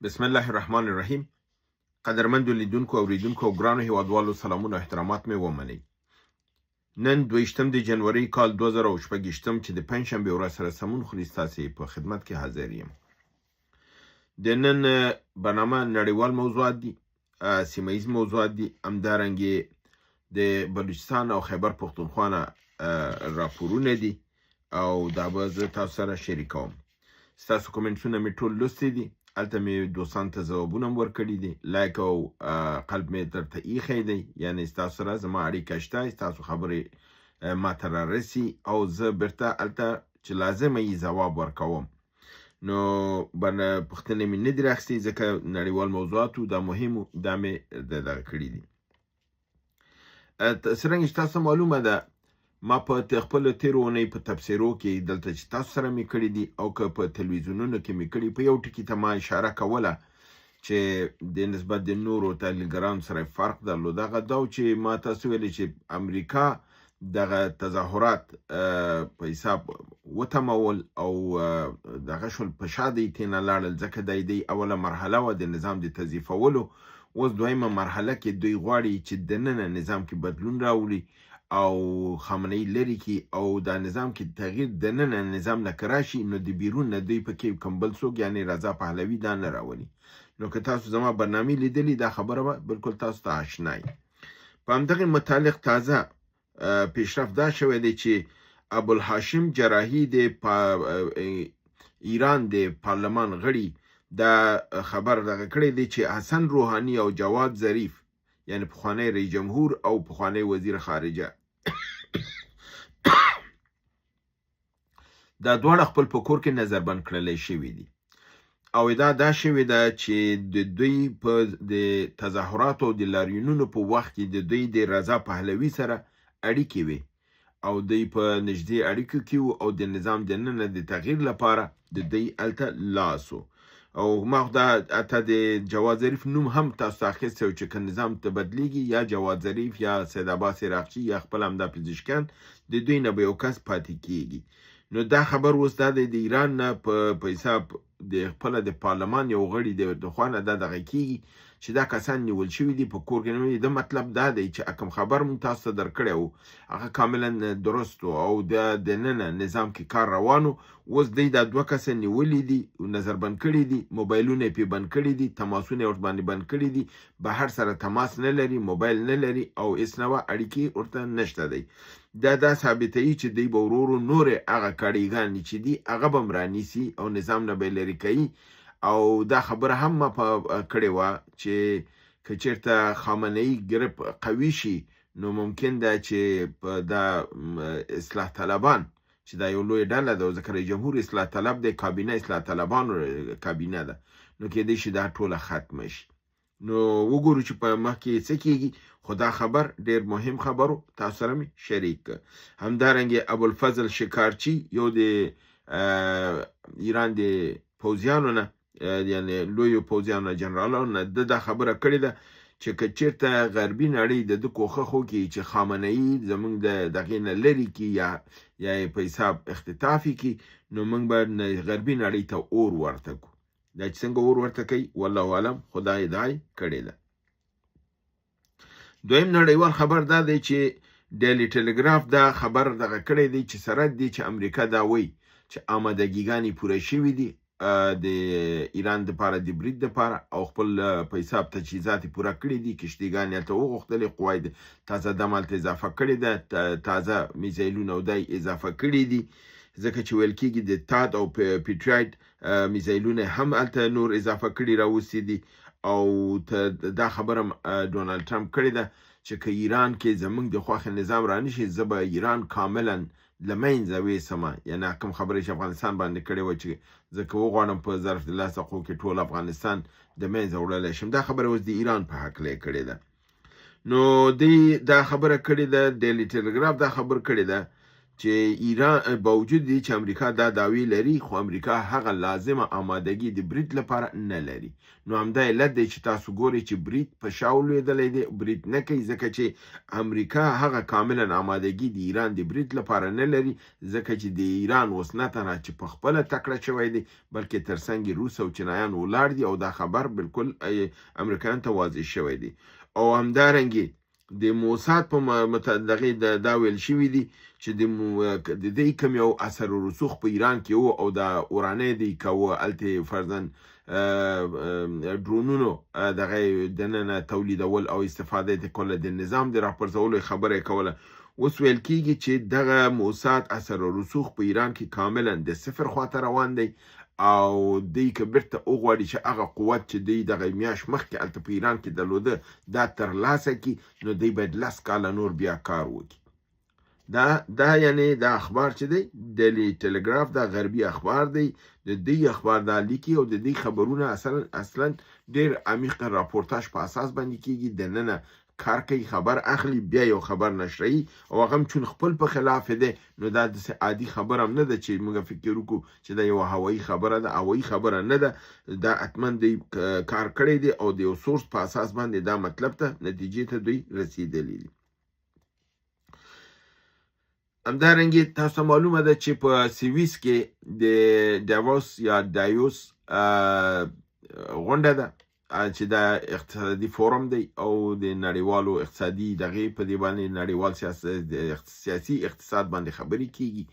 بسم الله الرحمن الرحیم. قدرمندو لیدونکو، اوریدونکو او ګرانو هیوادوالو، سلامونه او احترامات مې ومنئ. نن 22 د جنوري کال 2026 چې د پنجشنبې ورځ سره سمون خوري، ستاسې په خدمت کې حاضر یم. د نن برنامه نړیوال موضوعات دي، سیمه ییز موضوعات دي، همدارنګې د بلوچستان او خیبر پښتونخوا نه راپورونه دي او دا به زه تاسو سره شریکوم. ستاسو کومنټونه مې ټول لوستي دي، هلته مې دوستان ته ځوابونه هم ورکړي دي، لایک او قلب مې درته ایښی دی، یعنې ستاسو سره زما اړیکه شته، ستاسو خبرې ما ته رارسي او زه بیرته هلته چې لازمه یي ځواب ورکوم. نو بنه پوښتنې مې نه دي راخیستې، ځکه نړیوال موضوعات وو، دا مهم وو، دا مې دغه کړي دي. څرنګه چې تاسو معلومه ده، ما په خپلو تېرو اونۍ په تبصرو کې دلته چې تاسو سره مې کړي دي او که په تلویزیونونو کې مې کړي، په یو ټکي ته ما اشاره کوله چې د نسبت د نورو تحلیلګرانو سره فرق درلود. هغه دا و چې ما تاسو ویلې چې امریکا دغه تظاهرات په حساب وتمول او دغه شول، په شا دی تېنه لاړل، ځکه دا دی اوله مرحله وه د نظام د تضعیفولو. اوس دویمه مرحله کې دوی غواړي چې دننه نظام کې بدلون راوړي او خامنه ای لرې کړي، او دا نظام کې تغییر دننه نظام نه که راشي نو د بیرون نه دوی پکې کوم بل څوک یعنې رضا پهلوي دا نه راولي. نو که تاسو زما برنامې لیدلي، دا خبره به بالکل تاسو ته آشنا وي. په همدغې متعلق تازه پیشرفت دا شوی دی چې ابوالهاشم جراحي د ایران د پارلمان غړي دا خبر دغه کړی دی چې حسن روحاني او جواد ظریف، یعنی پخوانی رئیس جمهور او پخوانی وزیر خارجه، دا دواړه خپل په کور کې نظر بند کړلی شوي دي او ادعا دا شوې ده چې د دوی په د تظاهراتو او د لاریونونو په وخت کې د دوی د رضا پهلوي سره اړیکې وې او دوی په نږدې اړیکو کې وو او د نظام دننه د تغییر لپاره د دوی هلته لاس و. او ما خو دا حتی د جواد ظریف نوم هم تاسو ته اخیستی و چې که نظام ته بدلیږي یا جواد ظریف یا سید عباس عراقچي یا خپل همدا پزشکیان، د دوی نه به یو کس پاتې کیږي. نو دا خبر اوس دا دی د ایران نه په حساب د خپله د پارلمان یو غړي د خوا نه دا دغه کیږي چې دا کسان نیول شوي دي، په کور کې نیول دي. د مطلب دا دی چې کوم خبر مونږ تاسو ته درکړی و هغه کاملا درست و او د دننه نظام کې کار روان و. اوس دوی دا دوه کسه نیولي دي، نظر بند کړي دي، موبایلونه یې پرې بند کړي دي، تماسونه یې ورباندې بند کړي دي، بهر سره تماس نه لري، موبایل نه لري او هېڅ نوع اړیکې ورته نشته دی. دا دا ثابتوي چې دوی به ورو ورو نورې هغه کړیګانې چې دي هغه به هم رانیسي او نظام نه به یې لرې کوي. او دا خبره هم ما په کړې وه چې که چېرته خامنه ای ګرپ قوي شي نو ممکن ده چې په دا اصلاح طلبان چې دا یو لوی ډله ده، ځکه رئیس جمهور اصلاح طلب دی، کابینه اصلاح طلبانو کابینه ده، نو کېدای شي دا ټوله ختمه شي. نو وګورو چې په مخ کې څه کیږي، خو دا خبر ډیر مهم خبر و، تاسو سره مې شریک کړ. همدارنګه ابوالفضل شکارچي یو د ایران د پوځیانو نه، یعنې لویو پوځیانو نه، جنرالانو نه، ده دا خبره کړې ده چې که چېرته غربي نړۍ د ده کوښښ وکړي چې خامنه ای زمونږ د دغې نه لرې کړي یا یې په حساب اختطاف یې کړي، نو موږ به غربي نړۍ ته اور ورته کړو. دا چې څنګه اور ورته کوي والله اعلم، خو دا ادعا یې کړې ده. دویم نړیوال خبر دا دی چې ډیلی ټلګراف دا خبر دغه کړی دی چې سره دی چې امریکا دا وایي چې آمادګیګانې پوره شوې دي د ایران دپاره د برید دپاره او خپل په حساب تجهیزات یې پوره کړي دي، کشتیګانې هلته وغوښتلې، قوای تازه دم هلته اضافه کړې ده، تازه میزایلونه او دای اضافه کړي دي، ځکه چې ویل کېږي د تاد او پیټرایټ میزایلونه هم هلته نور اضافه کړي راوستي دي. او دا خبره ډونالډ ټرمپ کړې ده چې که ایران کې زمونږ د خوښې نظام رانشي، زه به ایران کاملا له منځه ویسم. یعنې کوم خبرې چې افغانستان باندې کړې وه چې زه که وغواړم په ظرف د 10 دقیقو کې ټول افغانستان د منځه وړلی شم، دا خبره اوس د ایران په هکله یې کړې ده. نو دی دا خبره کړې ده، ډیلی ټلګراف دا خبر کړې ده چې ایران باوجود دې چې امریکا دا دعوی لري، خو امریکا هغه لازمه آمادګي د برید لپاره نه لري. نو همدا علت دی چې تاسو ګورئ چې برید په شا ولوېدلی دی، برید نه کوي، ځکه چې امریکا هغه کاملا آمادګي د ایران د برید لپاره نه لري، ځکه چې د ایران اوس نه تنها چې په خپله تکړه شوی دی، بلکې ترڅنګ روس او چینایان ولاړ دي، او دا خبر بالکل امریکایان ته واضح شوی دی. او همدارنګه د موساد په دغې دا ویل شوي دي چې د دې کوم یو اثر و رسوخ په ایران کې و او دا اورانه دی کاوه، هلته فرضاً ډرونونو دغه دننه تولیدول او استفاده یې کوله، د نظام د راپرځولو خبره یې کوله. اوس ویل کیږي چې دغه موساد اثر و رسوخ په ایران کې کاملا د صفر خواته روان دی، او دوی که بیرته وغواړي چې هغه قوت چې دوی دغه میاشت مخکې هلته په ایران کې درلوده دا ترلاسه کړي، نو دوی باید 10 کاله نور بیا کار وکړي. دا یعنی دا اخبار چې دی ډیلی ټلګراف، دا غربي اخبار دی، د دوی اخبار دا لیکي، او د دوی خبرونه اصلا ډېر عمیق راپورتاژ په اساس باندې کیږي، دننه کار کوي، خبر اخلي، بیا یو خبر نشروي، او هغه هم چون خپل په خلاف دی، نو دا داسې عادي خبره هم نه ده چې موږ فکر وکړو چې دا یوه هوایي خبره ده. هوایي خبره نه ده، دا حتما دوی کار کړی دی، او د یو سورس په اساس باندې دا مطلب ته نتیجې ته دوی رسېدلي دي. همدارنګه تاسو ته معلومه ده چې په سویس کې د داووس یا دایوس غونډه ده چې دا اقتصادي فورم دی، او د نړیوالو اقتصادي دغې په دې باندې نړیوال سیاسي اقتصاد باندې خبرې کیږي،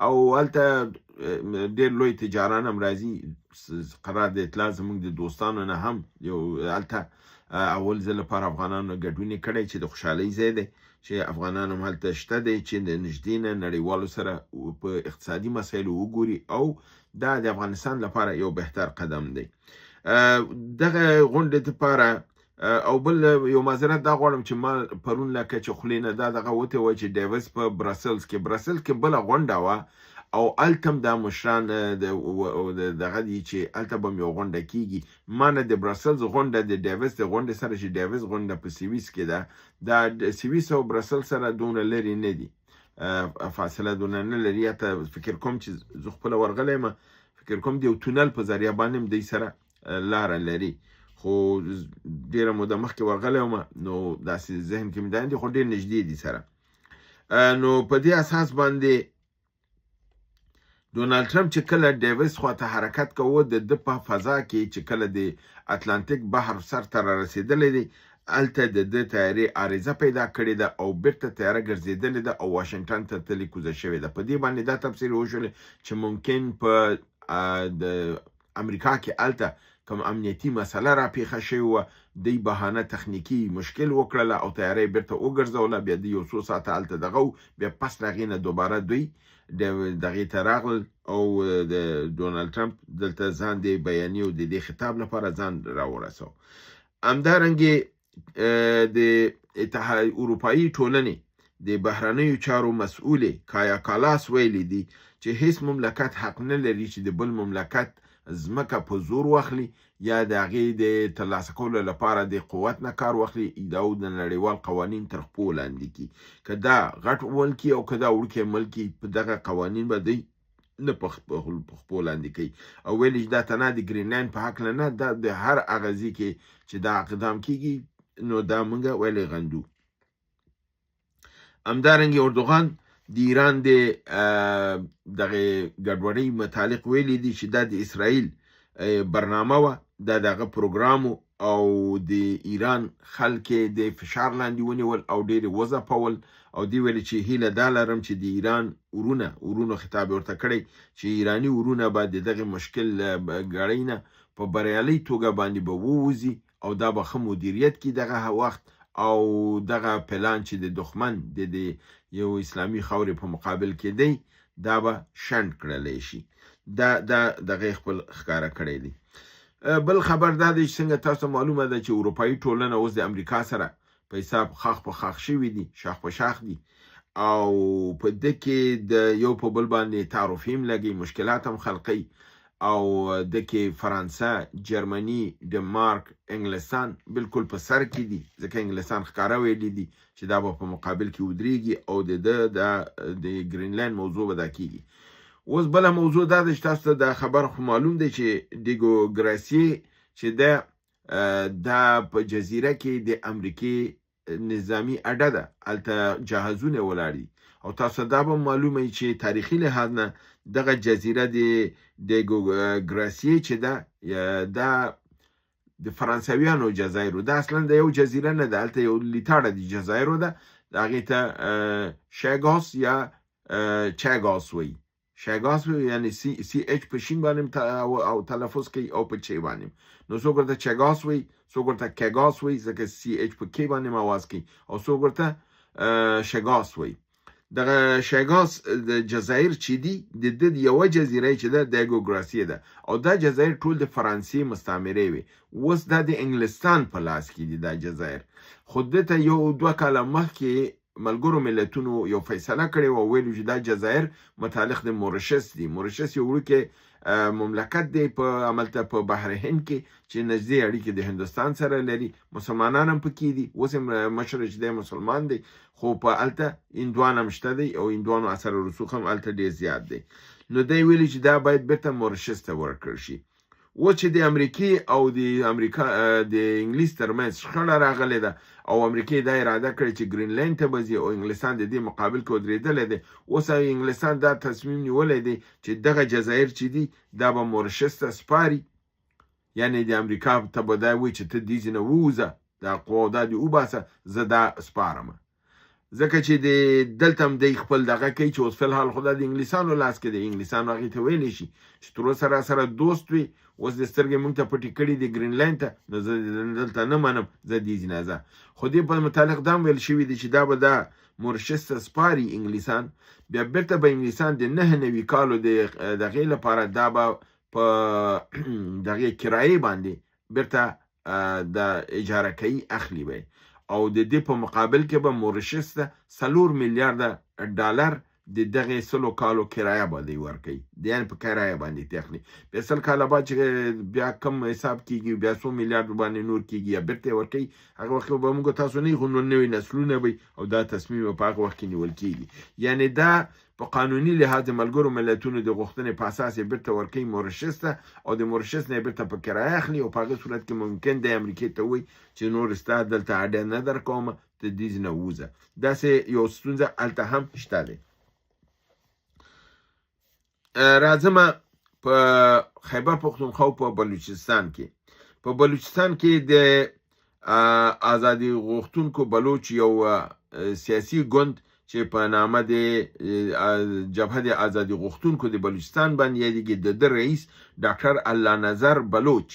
او هلته ډېر لوی تجاران هم راځي. قرار د اطلاع زموږ د دوستانو نه هم یو هلته اول ځل لپاره افغانانو ګډون یې کړی چې د خوشحالۍ ځای دی چې افغانان هم هلته شته دی چې د نږدې نه نړیوالو سره په اقتصادي مسایلو وګوري، او دا د افغانستان لپاره یو بهتر قدم دی. دغه غونډې لپاره او بل یو معذرت دا غواړم چې ما پرون لکه چې خولې نه دا دغه وتې وه چې ډیوس په برسلز کې، برسلز کې بله غونډه وه، او هلته هم دا مشران دغه دي چې هلته به هم یو غونډه کیږي. ما نه د برسلز غونډه د ډیوس د غونډې سره چې ډیوس غونډه په سویس کې ده، دا سویس او برسلز سره دومره لرې نه دي، فاصله دونه نه لري. حتی فکر کوم چې زه خپله ورغلی یم، فکر کوم د یو تونل په ذریعه باندې هم دوی سره لاره لري، خو ډېره موده مخکې ورغلی وم، نو داسې ذهن کې مې دا نه دي، خو ډېر نږدې دي سره. نو په دې اساس باندې ډونالډ ټرمپ چې کله ډیوس خواته حرکت کوه، د ده په فضا کې چې کله د اتلانتیک بحر سر ته رارسېدلی دی، هلته د ده طیارې عارضه پیدا کړې ده او بیرته طیاره ګرځېدلې ده او واشنګټن ته تللې کوزه شوې ده. په دې باندې دا تبصرې وشولې چې ممکن په د امریکا کې هلته کوم امنیتي مسله را پیښه شوې وه، دوی بهانه تخنیکي مشکل وکړله او طیاره یې بیرته وګرځوله. بیا دوی یو څو ساعته هلته دغه وو، بیا پس له هغې نه دوباره دوی دغې ته راغلل او د ډونالډ ټرمپ دلته ځان د بیانیې او د دې خطاب لپاره ځان راورسو. همدارنګه د اتحاد اروپایي ټولنې د بهرنیو چارو مسؤلې کایا کالاس ویلي دي چې هیڅ مملکت حق نه لري چې د بل مملکت ځمکه په زور واخلي یا د هغې د ترلاسه کولو لپاره د قوت نه کار واخلي او د نړیوال قوانین تر خپو لاندې کړي. که دا غټ ملک او که دا وړوکی ملک، په دغه قوانین به دوی نه په خپو لاندې کوي. او ویل چې دا تنها د ګرینلینډ په هکله نه، دا د هر هغه ځای کې چې دا اقدام کیږي نو دا موږ ویلې غندو. همدارنګه اردوغان د ایران د دغې ګډوډۍ متعلق ویلي دي چې دا د اسرائیل برنامه وه، دا د هغه پروګرام و او د ایران خلک یې د فشار لاندې ونیول او ډېر یې وځپول. او دوی ویلي چې هیله دا لرم چې د ایران ورونو خطاب یې ورته کړی چې ایراني ورونه به د دغې مشکل ګړۍ نه په بریالۍ توګه باندې به ووځي او دا به ښه مدیریت کړي دغه وخت، او دغه پلان چې د دښمن د دې یو اسلامي خاورې په مقابل کې دی دا به شنډ کړلی شي. دا دغه خپل ښکاره کړی دی. بل خبر دا دی چې څنګه تاسو معلومه ده چې اروپایي ټولنه اوس د امریکا سره په حساب خاخ په خاخ شوي دي، شاخ په شاخ دي، او په دې کې د یو په بل باندې تعرفې هم لګوي، مشکلات هم خلقوي. او د کې فرانسه، جرمني، ډنمارک، انګلستان بالکل په سر کې دي، ځکه انګلستان ښکاره ویلي دي چې دا به په مقابل کې ودریږي او د ده د ګرینلند موضوع به دا کیږي. اوس بله موضوع دا ده چې تاسو ته دا خبر خو معلوم دی چې ډیګو ګراسیې چې ده دا په جزیره کې د امریکې نظامی اډه ده، هلته جهازونه ولاړ دي. او تاسو دا به معلومه وي چې تاریخي لحاظ نه دغه جزیره د ډیګو ګراسیې چې ده دا د فرانسویانو جزایرو دا اصلا د یو جزیره نه ده، هلته یو لیتاړه د جزایرو ده، هغې ته شاګاس یا چاګاس وایي. شاګاس یعنی سی سی اچ په شین باندې او تلفظ کوي او په چی باندې، نو څوک ورته چاګاس وایي، څوک ورته کګاس وایي، ځکه سی اچ په کی باندې اواز کوي، او څوک ورته شګاس وایي. دغه شګاس د جزایر چې دي د ده یوه جزیره چې ده دیګو ګراسیه ده، او دا جزایر ټول د فرانسې مستعمرې وې. اوس دا د انګلستان په لاس کې دي دا جزایر. خو ده ته یو دوه کاله مخکې ملګرو ملتونو یو فیصله کړې وه، ویلو چې دا جزایر متعلق د مورشس دي. مورشس یو وړوکی مملکت دی په عملته په بحر هند کې چې نږدې اړیکې د هندوستان سره لري، مسلمانان هم پکې دي. اوس هم مشر چې دی مسلمان دی، خو په هلته هندوان هم شته دی او هندوانو اثر رسوخ هم هلته ډېر زیات دی. نو دی ویلي چې دا باید بیرته مورشس ته ورکړل شي. اوس چې د امریکې او د امریکا د انګلیس ترمنځ شخړه راغلې ده او امریکې دا اراده کړې چې ګرینلند ته به ځي او انګلستان د دې مقابل کې ودرېدلی دی. اوس انګلستان دا تصمیم نیولی دی چې دغه جزایر چې دي دا به مورشس ته سپاري، یعنی د امریکا ته به دا وایي چې ته دې ځای نه ووځه، دا قوا دا دې وباسه، زه دا سپارم. ځکه چې د دلته هم دی خپل دغه کوي چې اوس فی الحال خو دا د انګلیسانو لاس کې دی. انګلیسانو هغې ته ویلی شي چې تر اوسه را سره دوست وي، اوس د سترګې مونږ ته پټې کړې دي ګرینلند ته، نو زه دلته نه منم، زه دې ځای نه ځه. خو دې په متعلق دا هم ویل شوي دي چې دا به دا مورشس ته سپاري انګلیسان، بیا بیرته به انګلیسان د 99 کالو د دغې لپاره دا به په دغې کرایې باندې بیرته د اجاره کوي اخلي به، او د دې په مقابل کې به مورشس ته 4 میلیارده ډالر د دغې 100 کالو کرایه به دی ورکوي، یعنې په کرایه باندې ترې اخلي. بیا 100 کاله بعد چې بیا کم حساب کېږي، بیا څو میلیارد باندې نور کېږي یا بیرته یې ورکوي، هغه وخت به موږ تاسو نه یو، خو نور نوي نسلونه به وي او دا تصمیم به په هغه وخت کې نیول کېږي. یعنې دا په قانوني لحاظ د ملګرو ملتونو د غوښتنې په اساس یې بیرته ورکوي مورشس ته، او د مورشس نه یې بیرته په کرایه اخلي. او په هغه صورت کې ممکن دی امریکې ته وایي چې نور ستا دلته اډه نه درکوم، ته دې ځای نه ووځه. داسې یو ستونزه هلته هم شته دی. راځمه په خیبر پښتونخوا په بلوچستان کې. په بلوچستان کې د ازادي غوښتونکو بلوچ یو سیاسي ګوند چې په نامه د جبهه د ازادي غوښتونکو د بلوچستان باندې یادېږي، د ده رئیس ډاکټر الله نظر بلوچ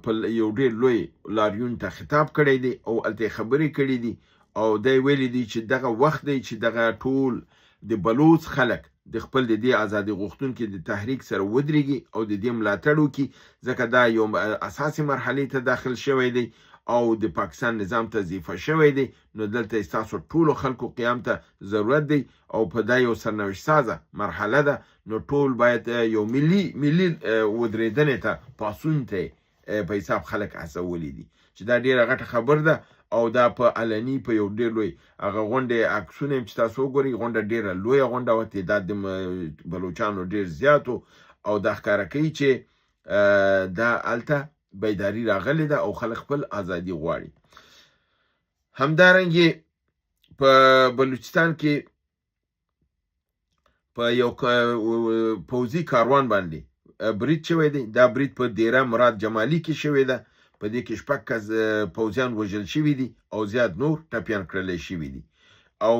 په یو ډېر لوی لاریون ته خطاب کړی دی او هلته یې خبرې کړې دي، او دی ویلي دي چې دغه وخت دی چې دغه ټول د بلوڅ خلک د خپل د دې ازادي غوښتونکي د تحریک سره ودرېږي او د دې ملاتړ وکړي، ځکه دا یو اساسي مرحلې ته داخل شوی دی او د پاکستان نظام ته ضعیفه شوی دی. نو دلته ستاسو ټولو خلکو قیام ته ضرورت دی او په دا یو سرنوشت سازه مرحله ده، نو ټول باید یو ملي ملي ودرېدنې ته پاڅون ته په حساب خلک هڅولي دي، چې دا ډېره غټه خبر ده. او دا په علني په یو ډېر لوی هغه غونډې عکسونه هم چې تاسو وګورئ، غونډه ډېره لویه غونډه وه، تعداد د بلوچانو ډېر زیات و، او دا ښکاره کوي چې دا هلته بیداری راغلې ده او خلک خپل ازادي غواړي. همدارنګې په بلوچستان کې په یو پوځي کاروان باندې برید شوی دی. دا برید په دیره مراد جمالي کې شوی ده. په دې کې 6 کس پوځیان وژل شوي دي او زیات نور ټپیان کړلی شوي دي. او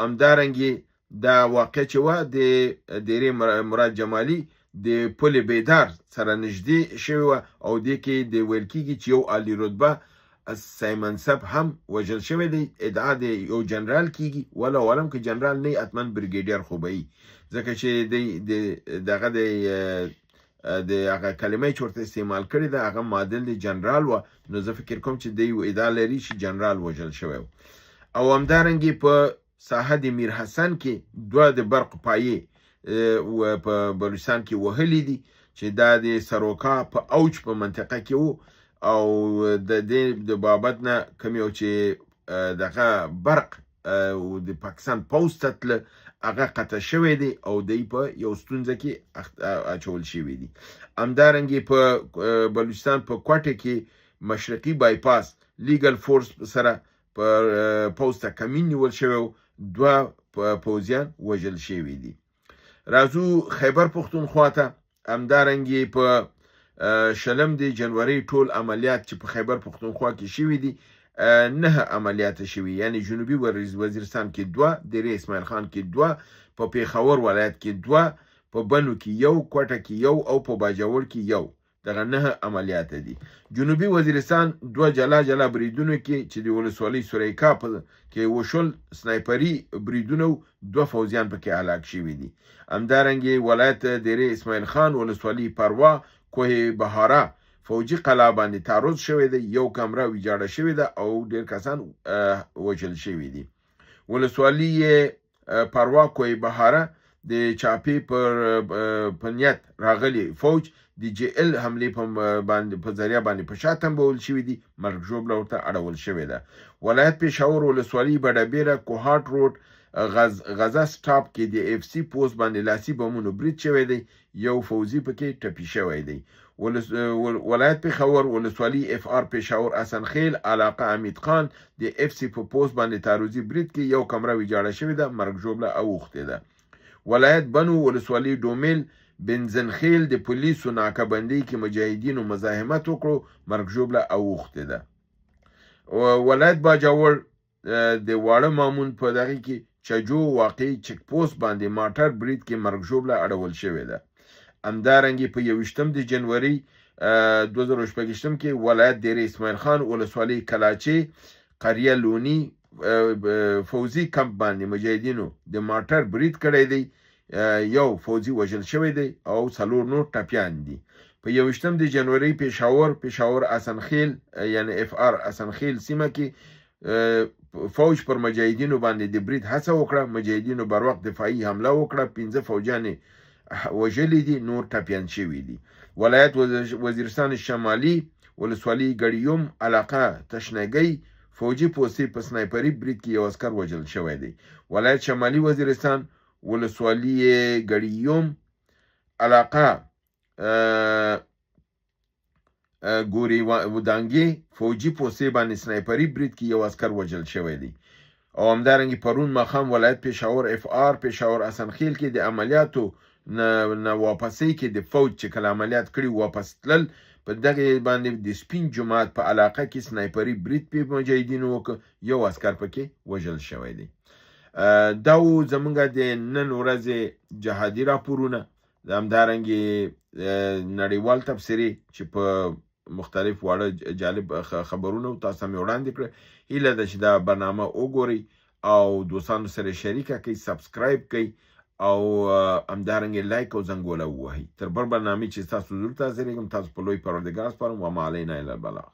همدارنګې دا واقع چې وه د دیرې مراد جمالي د پل بیدار سره نږدې شوې وه، او دې کې د ویل کېږي چې یو عالي رتبه سیمنصب هم وژل شوی دی. ادعا د یو جنرال کېږي، ولو علم که جنرال نه وي حتما بریګیډیر خو به وي، ځکه چې دی د دغه د د هغه کلمه چې ورته استعمال کړې ده هغه معادل د جنرال وه، نو زه فکر کوم چې دی ادعا لري چې جنرال وژل شوی و. او همدارنګې په ساحه د میر حسن کې دوه د برق پایې په بلوچستان کې وهلي دي، چې دا د سروکا په اوج په منطقه کې وو، او د دې د بابت نه کوم یو چې دغه برق د پاکستان پوځ ته تله هغه قطع شوی دی او دی په یو ستونزه کې اچول شوی دی. همدارنګه په بلوچستان په کوټه کې مشرقي بایپاس لیګل فورس سره پر پوځ ته کمین نیول شوی و، 2 پوځیان وژل شوي دي. راځو خیبر پښتونخوا ته. همدارنګه په 20 د جنوري ټول عملیات چې په خیبر پښتونخوا کې شوي دي 9 عملیات شوي، یعنی جنوبي وزیرستان کې 2، ډیرې اسماعیل خان کې 2، په پېښور ولایت کې 2، په بنو کې 1، کوټه کې 1 او په باجوړ کې 1. دغه 9 عملیات دي. جنوبي وزیرستان 2 جلا جلا بریدونو کې چې د ولسوالۍ سوریکا کې وشول سنایپري بریدونه، 2 فوځیان پکې هلاک شوي دي. همدارنګه ولایت ډیرې اسماعیل خان ولسوالۍ پروا کوه بهاره فوجي قلا باندې تعرض شوی دی، 1 کمره ویجاړه شوې ده او ډېر کسان وژل شوي دي. ولسوالي پروا کوه بهاره د چاپې په نیت راغلي فوج د جي ال حملې په ذریعه باندې په شا تمبول شوي دي، مرګ ژوبله ورته اړول شوې ده. ولایت پېښور ولسوالي بډابیره کوهاټ روډ غزه سټاپ کې د اف سي پوسټ باندې لاسي بمونو برید شوی دی، 1 فوځي پکې ټپي شوی دی. ولایت پېښور ولسوالي اف آر پېښور حسن خیل علاقه امید خان د اف سي په پوسټ باندې تعرضي برید کې 1 کمره ویجاړه شوې ده، مرګ ژوبله اوښتې ده. ولایت بنو ولسوالي ډومیل بنزنخیل د پولیسو ناکه بندۍ کې مجاهدینو مزاحمت وکړو، مرګ ژوبله اوښتې ده. ولایت باجوړ د واړه مامون په دغې کې چجو واقعي چک پوسټ باندې ماټر برید کې مرګ ژوبله اړول شوې ده. همدارنګه په 21 د جنوري 2026 کې ولایت ډیرې اسماعیل خان ولسوالۍ کلاچې قریه لوني فوځي کمپ باندې مجاهدینو د ماټر برید کړی دی، 1 فوځي وژل شوی دی او 4 نور ټپیان دي. په 21 د جنوري پېښور حسن خیل یعنی اف آر حسن خیل سیمه کې فوج پر مجاهدینو باندې د برید هڅه وکړه، مجاهدینو بر وخت دفاعي حمله وکړه، 5 فوجیان وژلي دي، نور ټپیان شوي دي. ولایت وزیرستان شمالي ولسوالي ګړیوم علاقه تشنګۍ فوجي پوستې په سنایپري برید کې 1 عسکر وژل شوی دی. ولایت شمالي وزیرستان ولسوالي ګړیوم علاقه ګوري ودانګې فوجي پوستې باندې سنایپري برید کې 1 عسکر وژل شوی دی. او همدارنګه پرون ماښام ولایت پېښور اف آر پېښور حسن خیل کې د عملیاتو نه واپسۍ کې د فوج چې کله عملیات کړي واپس تلل، په دغې باندې د سپین جومات په علاقه کې سنایپري برید پې مجاهدینو وکړ، 1 عسکر پکې وژل شوی دی. دا و زمونږ د نن ورځې جهادي راپورونه، همدارنګه نړیوال تبصرې چې په مختلف واړه جالب خبرونه تاسو ته مې وړاندې کړه. هیله ده چې دا برنامه وګورئ او دوستانو سره شریکه کړئ، subscribe کړئ او همدارنګه لایک او زنګوله ووهئ. تر بل برنامې چې ستاسو حضور ته حاضرېږم، تاسو په لوی پروردګار سپارم. وما علینا الا البلاغ.